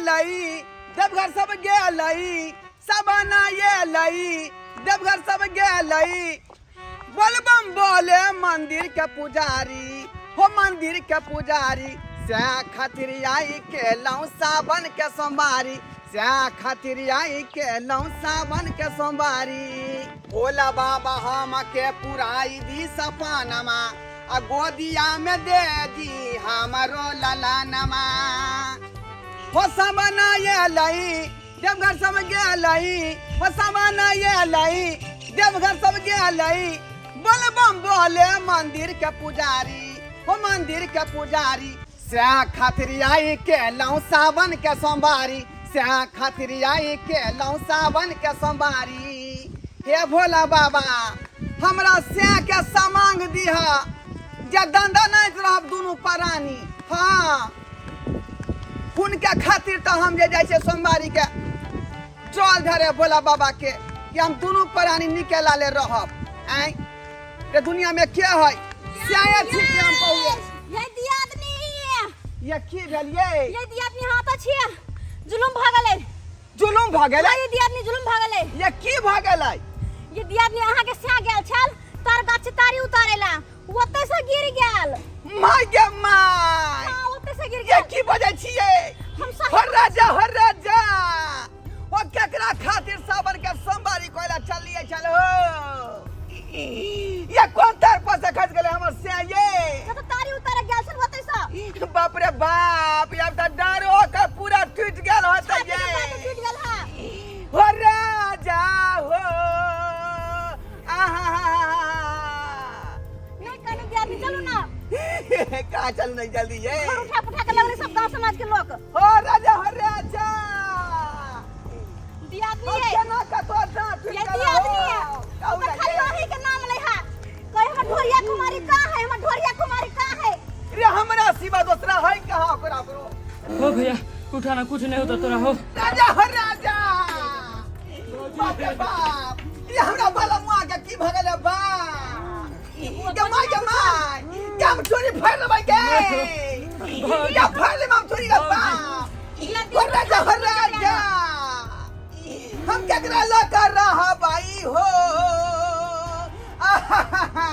एलै, देवघर सब गेलै, सावन एलै, देवघर सब गेलै। बोलबम बोले मंदिर के पुजारी, हो मंदिर के पुजारी, सैह खातिर आई केलहुँ सावन के सोमवारी, सैह खातिर आई केलहुँ सावन के सोमवारी। भोला बाबा हम के पुराई दी सपनमा, आ गोदिया में दे दी हमरो ललनमा। हो सावन एलै, देवघर सब गेलै, हो सावन एलै, देवघर सब गेलै। बोलबम बोले मंदिर के पुजारी, हो मंदिर के पुजारी, सैह खातिर आई केलहुँ सावन के सोमवारी, सैह खातिर आई केलहुँ सावन के सोमवारी। हे भोला बाबा, हमरा सैह के समांग दिह जे दंदनाइत रहब दुनू प्राणी। हाँ, हुनके खातिर तऽ हम जे जाइ छियै सोमवारी के जल धरे भोला बाबा के कि हम दुनू प्राणी निके लाले रहब। आँय रे, दुनिया में के है सैह छी कि हम कहुए। ये दियादनी, ये की भेल ये? ये दियादनी हाथ छियै, जुलुम भऽ गेलै। जुलुम भऽ गेलै? ये दियादनी जुलुम भऽ गेलै। ये की भऽ गेलै? ये दियादनी अहाँ के स्या गेल छल तार गाछ तारी उतारेला, ओतै से गिर गेल। My गे my, हाँ, ओतै से गिर ये गेल। की बजै छियै? हम सही हो राजा, हो राजा, ओ केकरा खातिर सावन के सोमवारी कोइला चलिए चल हो? ये कोन तार पर से खस गेलै हमर से ये? जब तारी उतारे गेल छल ओतै से। बाप रे बाप, ये तऽ डरो के पूरा टूट गेल होतै। छाती के ये बात टूट गेल है। हो राजा हो, आहा। नहीं कने दियादनी, चलू ना। कहाँ चल नहीं जल्दी ये? घर उठा पुठा के लगले सब गांव समाज के लोग। हो राजा, हो राजा, दियादनी हो है। केना कतो दाँत टूटि ये गेल दियादनी हो? है। कहू ओ तो ना खाली ये। वही के नाम ले है, कहे हमर ढोरिया कुमारी कहाँ है, हमर ढोरिया कुमारी कहाँ है। रे हमरा सिवा दोसरा है कहाँ ओकरा करो? हो भैया, उठाना, कुछ नहीं होता तोरा हो। राजा, हो राजा, बाप रे बाप, ये हमरा बाला मुआ के की भऽ गेलै बाप? गे my, गे my, गे हम चोरी फाड़ि लेबै गे, गे फाड़ि लेबै हम चोरी रे बाप। हो राजा, हो राजा, हम केकरा लऽ कऽ रहबै हो? आहाहा।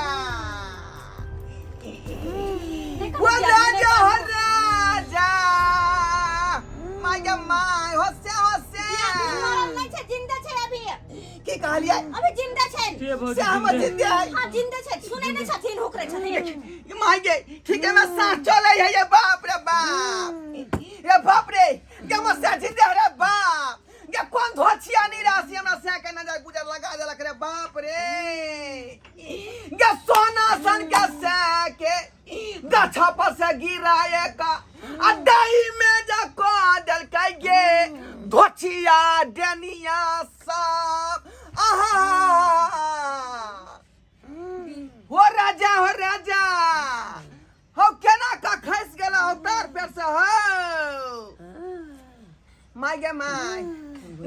हो राजा, हो राजा, my गे my, होसे होसे। मरल नहीं छै, जिंदा छै अभी। की कहलियै? अभी जिंदा छै। के भौजी? से हमर जिंदे? जिंदे है? हाँ, जिंदा छै, सुनै नहीं छथिन, हुकरै छथिन। My गे, ठीक है, मैं सांस चले है ये। बाप रे बाप, ये बाप रे, ये हमर से जिंदे है रे बाप। ये कौन धोछिया नहीं राशि हमरा से के नजर गुजर लगा देलक रे बाप रे? ये सोना सन के से के गाछा पर से गिराए का आ दही में जा को देलकै गे धोछिया डेनिया सब। आहा, हो राजा, हो राजा, हो केना का खसि गेल हो तार पर से हो? My गे my,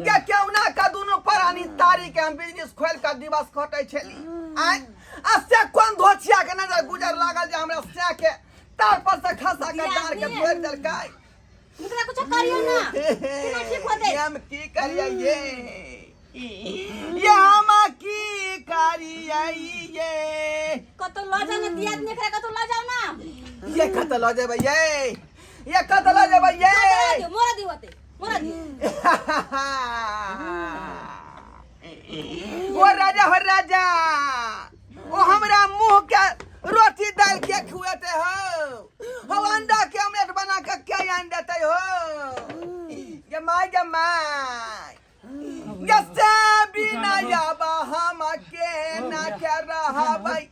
गे केहुना का दुनू प्राणी तारी के हम बिजनेस खोल के दिवस कटै छली आय, आ से कोन धोछिया के नजर गुजर लागल जे हमरा से के तार पर से खसा के डार के तोड़ि देलकै? एकरा कुछ करियो ना, केना ठीक होतै? हम की करियै ये? ये हम की करियै ये? कतौ लऽ जाओ ना दियादनी, एकरा कतौ लऽ जाओ ना। ये कतऽ लऽ जेबै ये? ये कतऽ लऽ जेबै ये? मोरा दियो, मोरा दियो, ओते मोरा दियो। ओ राजा, हो राजा, ओ हमरा मुंह के रोटी दाल के खुएते हो? हो अंडा के ऑमलेट बना के के आन देते हो? गे my, गे my, गे से बिना याबा हम के ना के रहबै?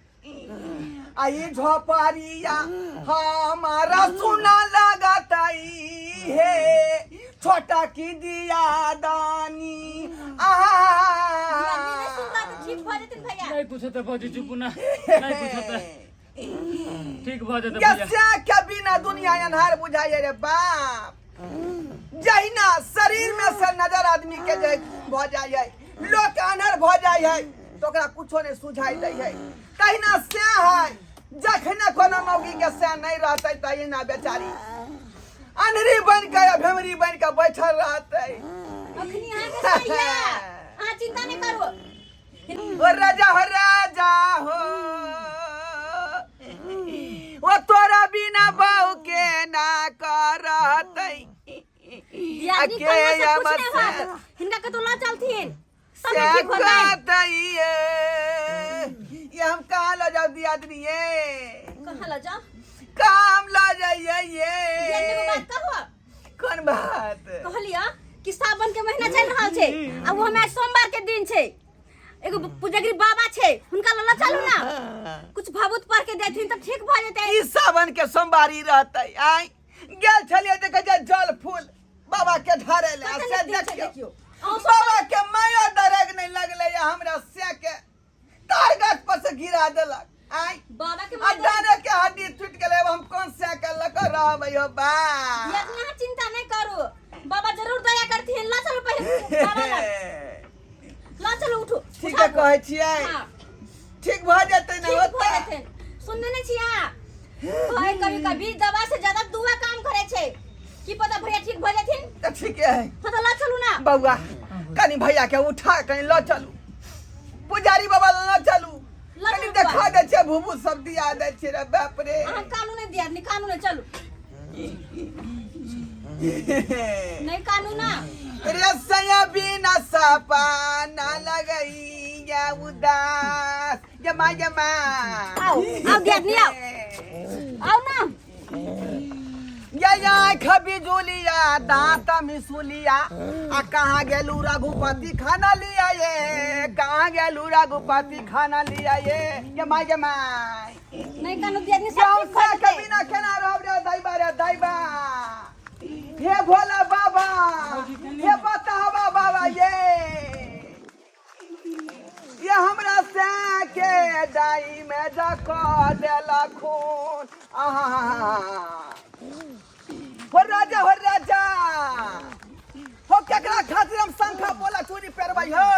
आई झोपड़िया हमारा सुना लगतई हे, छोटा की दिया दानी। दियादनी नहीं सुनता तऽ ठीक भऽ जेथिन भैया। नहीं कुछ होता भौजी, चुप ना, नहीं कुछ होता, ठीक भऽ जेतै भैया। के के बिना दुनिया अन्हार बुझाइए रे बाप। जहिना शरीर में से नजर आदमी के जे भऽ जाइ है, लोक अन्हर भऽ जाइ है तऽ ओकरा कुछो नहि सुझाइ दै है, तहिना से है। जखने कोनो मौगी के से नहीं रहतै तहिना बेचारी अन्हरी बनि कऽ या भेमरी बनि कऽ बैठल रहतै। अखनी अहाँके सही है, अहाँ चिंता नहि करू। ओ राजा हो, राजा हो, ओ तोरा बिना बहू के ना करतै। दियादनी के कन्या से कुछ अमर नहि से- होत, हिनका कतौ लऽ चलथिन तब से ने ठीक हो जाए। कहतै ये। ये हम कहाँ लऽ जाउ दियादनी ये? कहाँ लऽ जाओ? कहाँ हम लऽ जाइए ये? दियादनी एगो बात कहू? कोन बात? कहलियै कि सावन के महीना चलि रहल छै आ वो हमारे सोमवार के दिन छै, एगो पुजगरी बाबा छै, हुनका लऽ चलू ना, कुछ भभूत पढ़ के देथिन तऽ ठीक भऽ जेतै। ई सावन के सोमवारी रहतै? आय गेल छलियै देखै छै जल फूल बाबा के ढारे ले, आ कते से नीक दिन छै। देखियौ देखियौ अहूँ सब। बाबा के मायो दरग नहीं लगलै या हमरा से के तार गाछ पर से गिरा देलक आय। बाबा के आ माय डाने के हड्डी टूट गेलै, अब हम कोन से के लऽ कऽ रहबै हो बा? यदि अहाँ चिंता नहीं करू, बाबा जरूर दया करथिन। लऽ चलू पहिले बाबा लग लऽ चलू, उठू। ठीक उठाबू। है कहै छियै। हाँ। ठीक भऽ जेतै ने? ठीक भऽ ओतऽ जेतै। सुनने नहीं छी अहाँ? कहै कभी कभी दवा से ज्यादा दुआ काम करे छै, की पता भैया ठीक भऽ जेथिन। तऽ ठीके है। हाँ तऽ लऽ चलू ना। बौआ, कनि भैया के उठा कनि लऽ चलू, पुजारी बाबा लऽ चलू। लऽ कनि चलू देखा बौआ। दै छै भूबू सब दिया दै छै रे बाप रे। अहाँ कानू नहीं दिया नहीं, कानू नहीं, चलू। नहीं कानू ना। रे सया बिना सपना लगैया उदास जमा जमा। आओ आओ दियादनी, आओ आओ ना। या आँख बिजुलिया दांत मिसुलिया, आ कहाँ गेलू रघुपति खाना लिया ये? कहाँ गेलू रघुपति खाना लिया ये? जमा जमा। नहीं कानू दियादनी, सब जाओ ठीक भऽ से जेतै। कभी ना केना रहब रे दैबा, रे दैबा। हे भोला बाबा, हे बतावा बाबा, ये हमरा से के दाई में जको देला खून। आहा हो राजा, हो राजा हो, केकरा खातिर हम शंखा बोला चूड़ी पेरबै हो?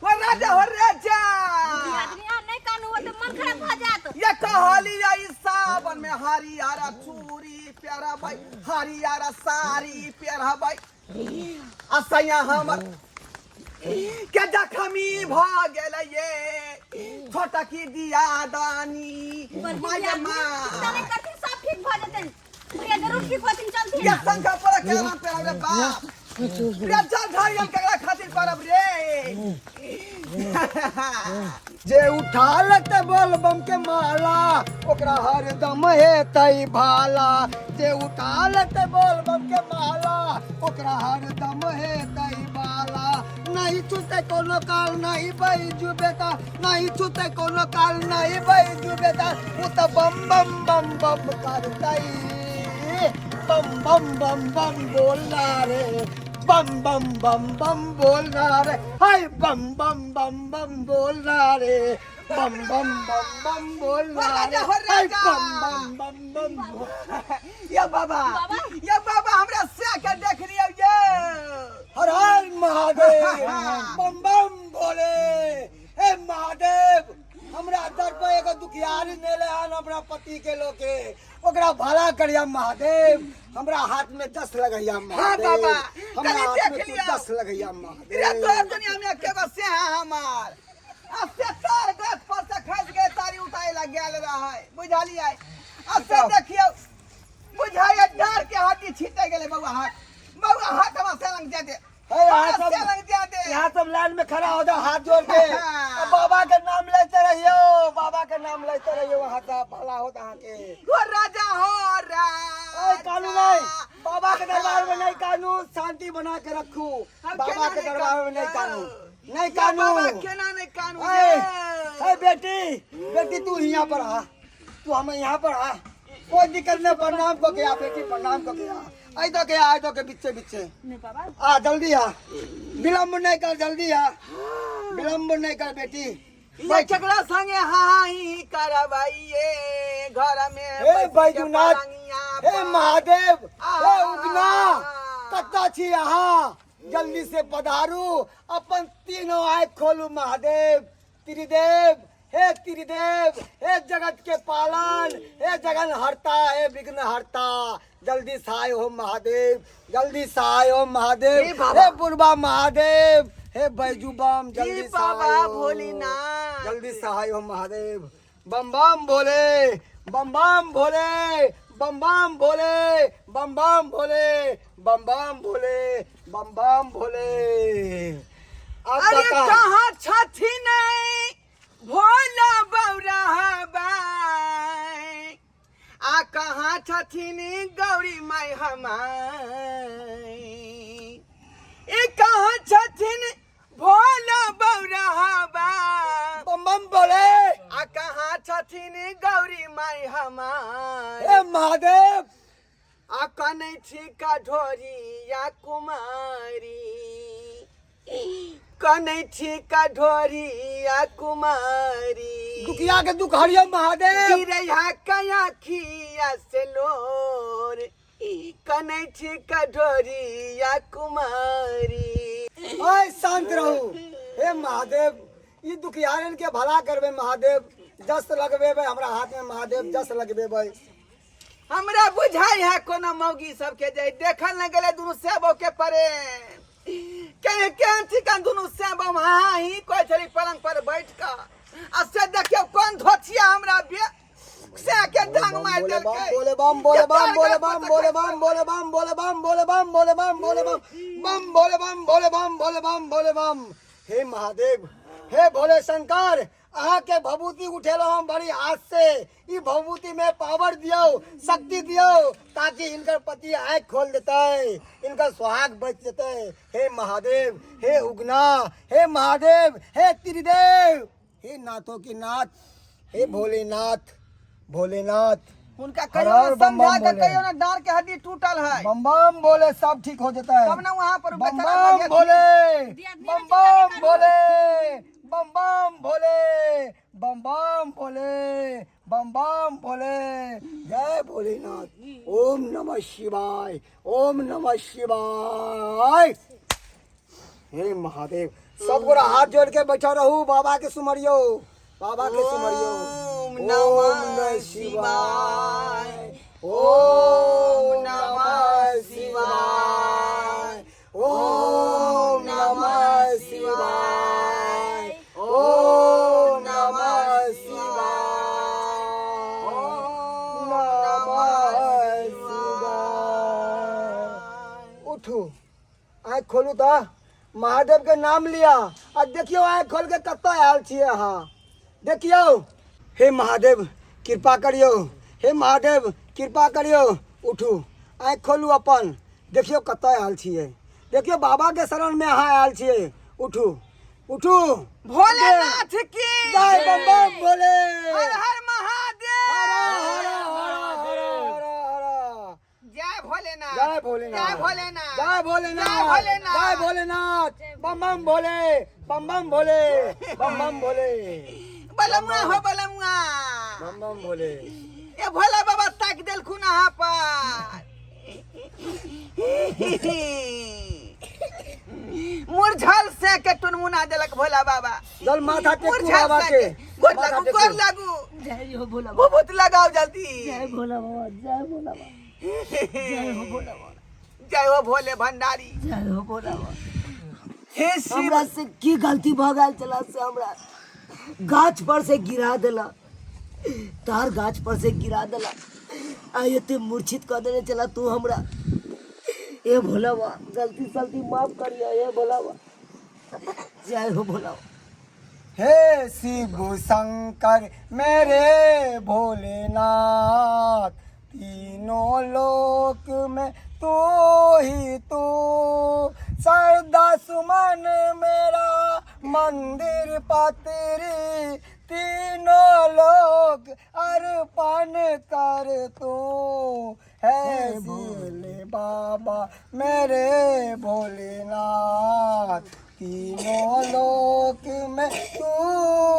हो राजा, हो राजा। दियादनी अहाँ नहीं कानू, तऽ मन खराब भऽ जायत। ये कहलिया ई सावन में हरियर चूड़ी पेरबै, हरियर साड़ी पेरबै, आ सैया हमर के जखमी भऽ गेल ये छोटकी दिया दानी। बड़की माय दियादनी, चिंता नहीं माय करथिन, सब ठीक भऽ जेतनि, भैया जरूर ठीक होथिन, चलथिन। ये शंखा पर के नाम पेरब रे बाप रे? चल झाड़ी हम केकरा खातिर करब रे? जे उठा लेते बोलबम के माला ओकरा हरदम हेतै भाला। जे उठा लेते बोलबम के माला ओकरा हरदम हेतै भाला। नहीं छूते कोनो काल नहीं बैजू बेटा, नहीं छूते कोनो काल नहीं बैजू बेटा, उ त बम बम बम बम करतै। बम बम बम बम बोलना रे, बम बम बम बम बोलना रे, हाय बम बम बम बम बोलना रे, बम बम बम बम बोलना हो रे, राजा, हो हाय राजा। बम बम बम बम बोल। ये बाबा, बाबा। ये बाबा, हमरा से के देख लियौ ये। हर हर महादेव, बम बम भोले। हे महादेव, हमरा दर पर एगो दुखियारी नेले हन हमरा पति के लोके, ओकरा भला करिया महादेव। हमरा हाथ में 10 लगैया महादेव। बाबा, हमरा कनि हाथ में देख तू लियौ। 10 लगैया रे महादेव। तोर दुनिया में के बस है हमार, आ से तार गाछ पर से खसि के तारी उतारे ला गेल रहै, बुझलियै? आ से देखियौ, बुझाइए डार के हड्डी छिटे गेलै। बौआ हाथ, बौआ हाथ हमरा से लंग दे दे। हे, यहाँ हमरा सब से लंग दे दे। यहाँ सब लाइन में खड़ा हो जाओ हाथ जोड़ के, आ बाबा के नाम लेते रहियो, बाबा के नाम लेते रहियो, वहाँ का भला होत अहाँ के। हो राजा, हो राजा। ओए कानू नहीं, बाबा के दरबार में नहीं कानू, शांति बना के रखू। हम बाबा केना के नहीं दरबार में नहीं कानू? कानू, नहीं या बाबा कानू। केना नहीं कानू? ए, ये? ए बेटी, बेटी तू यहाँ पर आ, तू हमें यहाँ पर आ, कोई दिक्कत नहीं। प्रणाम को के आ बेटी, प्रणाम को के आ, आई तो के आ, आई तो के बिच्चे बिच्चे नहीं बाबा। आ, जल्दी आ, विलम्ब नहीं कर, जल्दी आ, विलम्ब नहीं कर बेटी। ये केकरा संगे हाही करबैये घर में हे बैस के बैजूनाथ, पलंगिया हे पर? महादेव, हे आ। उगना, कतऽ छी अहाँ? जल्दी से पधारू, अपन तीनों आँखि खोलू महादेव, त्रिदेव। हे त्रिदेव, हे जगत के पालन, हे जगन हरता, हे विघ्न हरता, जल्दी सहाय हो महादेव, जल्दी सहाय हो महादेव। हे बाबा। हे बुढ़बा महादेव, हे बैजू बम, जल्दी हे बाबा सहाय हो। भोलेनाथ। जल्दी सहाय हो महादेव। बम बम भोले, बम बम भोले, बम बम भोले, बम बम भोले, बम बम भोले, बम बम भोले। अब अरे बता। कहाँ छथिन भोला बौरा आ कहाँ छथिन गौरी माई हमार, ई कहाँ छथिन भोला बौरा बम बम भोले आ कहाँ छथिन गौरी माई हमार। हे महादेव। आ कनै छी कढोरिया कुमारी, कनै छी कढोरिया कुमारी, दुखिया के दुख हरियो महादेव। गिरैया कया खिया से लोर, कनै छी कढोरिया कुमारी। ओए शांत रहू। हे महादेव, ई दुखियारन के भला करबे महादेव, जस लगबेबे हमरा हाथ में महादेव, जस लगबेबे। हमरा बुझाई है कोनो मौगी सबके जे देखल न गेले दुनू सेबो के परे के केहन चिकन दुनू सेबो हाँ ही कोई छली पलंग पर बैठ क आ से देखियो कोन धोछिया हमरा बे से के डांग मार बोले बम देलकै। बोले बम बोले बम बोले के बम बोले बम बोले बम बोले बम बोले बम बोले बम बोले बम बम बोले बम बोले बम बोले बम बोले बम। हे महादेव, हे भोले शंकर, अहाँ के भभूति उठेलो हम बड़ी आस से, ई भभूति में पावर दियो, शक्ति दियो, ताकि इनकर पति आँख खोल देते, इनकर सुहाग बच जेते। हे महादेव, हे उगना, हे महादेव, हे त्रिदेव, हे नाथों के नाथ, हे भोलेनाथ, भोलेनाथ। हुनका हर कहियो हर ना बम बम समझा के बोले। कहियो ना डार के हड्डी टूटल है बम बम बोले सब ठीक हो जाता है। तब ना वहाँ पर बम बेचारा बम लगे। भोले, दियादनी बम में चिंता बम नहीं करू। भोले, बम बम भोले, बम बम भोले, बम बम भोले। जय भोलेनाथ। ओम नमः शिवाय, ओम नमः शिवाय। हे महादेव, सब गोरा हाथ जोड़ के बैठा रहू, बाबा के सुमरियो, बाबा के सुमरियो। ओम ओम नमः नमः शिवाय, शिवाय, ओम नमः शिवाय, ओम नमः शिवाय, ओम नमः शिवाय, ओम नमः शिवाय। उठू, आँख खोलू तऽ महादेव के नाम लिया आ देखियौ आँखि खोल के कतऽ आयल छियै अहाँ। देखियौ, हे महादेव कृपा करियौ, हे महादेव कृपा करियौ। उठू, आँखि खोलू अपन, देखियौ कतऽ आयल छियै, देखियौ बाबा के शरण में अहाँ आयल छियै। उठू, उठू। भोलेनाथ की जय, बम बम भोले, हर हर महादेव, हर हर हर हर हर हर। जय भोलेनाथ, जय भोलेनाथ, जय भोलेनाथ, जय भोलेनाथ, जय भोलेनाथ, जय भोलेनाथ। बम बम भोले, बम बम भोले, बम बम भोले। बलमुआ हो बलमुआ, बम बम भोले। ए भोला बाबा ताक देलखुन अहाँ पर। मुरझल से के टुनमुना देलक भोला बाबा। जल माथा टेकू मुरझल बाबा से के, के गोर माथा लागू, टेकू। गोर लागू, जय हो भोला बाबा, भूत लगाओ जल्दी। जय भोला बाबा, जय भोला बाबा, जय हो भोला बाबा, जय हो भोले भंडारी, जय हो भोला बाबा। हे शिव, हमरा से की गलती भ गेल छला से हमरा गाछ पर से गिरा देला, तार गाछ पर से गिरा देला, आ एते मूर्छित कऽ देने छला तू हमरा। ए भोला बाबा, गलती सलती माफ करियो हे भोला बाबा। जय हो भोला बाबा। हे शिव शंकर मेरे भोलेनाथ, तीनों लोक में तू ही तू, सरदा सुमन मेरा मंदिर पात्री, तीनों लोक अर्पण कर तू। हे भोले बाबा मेरे भोलेनाथ, तीनों लोक में तू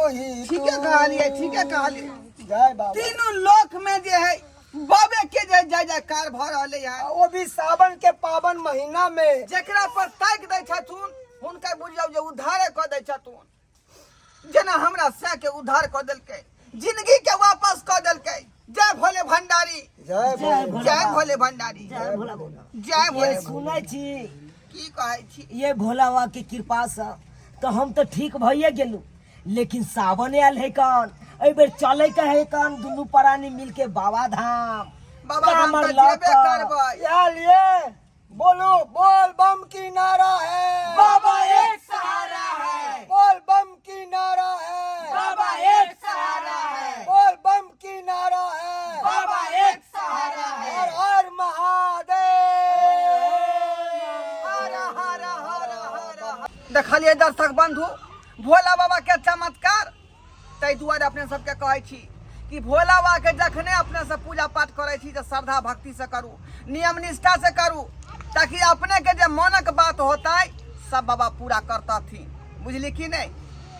ही ठीके तू। कहलियै, ठीके कहलियै। जय बाबा। तीनों लोक में जे है बाबे के जय जय जयकार भऽ रहलै है, वो भी सावन के पावन महीना में। जेकरा पर ताकि दै छथुन हुनका बुझियौ जे उद्धारे कऽ दै छथुन। जेना हमरा सै के उद्धार कऽ देलकै, जिंदगी के वापस कऽ देलकै। जय भोले भंडारी, जय भोले, जय भोले भंडारी, जय भोला बाबा। जय भोले। ये सुनै छी? की कहै छी? ये भोला बाबा के कृपा से तो हम तो ठीक भइए गेलू, लेकिन सावन आयल है कौन, एहि बेर चले के है कौन दुनू प्राणी मिल के बाबा धाम। बाबा धाम कामर तऽ लऽ जेबे कऽ। करबै। आयल ये बोलो बोल बम की नारा है, बाबा एक सहारा है, बोल बम की नारा है, बाबा एक सहारा है, बोल बम की नारा है, बाबा एक सहारा है। हर हर महादेव। हर हर हर हर हर। देखलियै दर्शक बंधु भोला बाबा के चमत्कार। ताहि दुआरे अपने सबके कहै छी कि भोला बाबा के जखने अपने सब पूजा पाठ करै छी तऽ श्रद्धा भक्ति से करू, नियम निष्ठा से करू, ताकि अपने के जे मनक बात होतै सब बाबा पूरा करतथिन। बुझली कि नहि?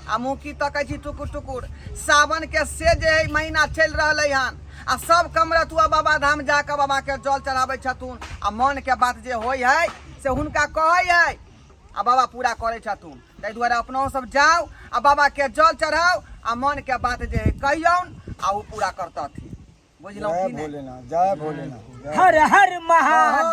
आ मुँह की तकै छी टुकुर टुकुर? सावन के से जे है महीना चलि रहलै हन आ सब कमरथुआ बाबा धाम जाकऽ बाबा के जल चढ़ाबै छथुन आ मन के बात जे होइ है से हुनका कहै है आ बाबा पूरा करै छथुन। ताहि दुआरे अपनहु सब जाउ आ बाबा के जल चढ़ाउ आ मन के बात जे है कहियौन आ ओ पूरा करतथिन। बुझलहुँ जय कि नहि? भोलेनाथ, जय भोलेनाथ, हर हर महादेव।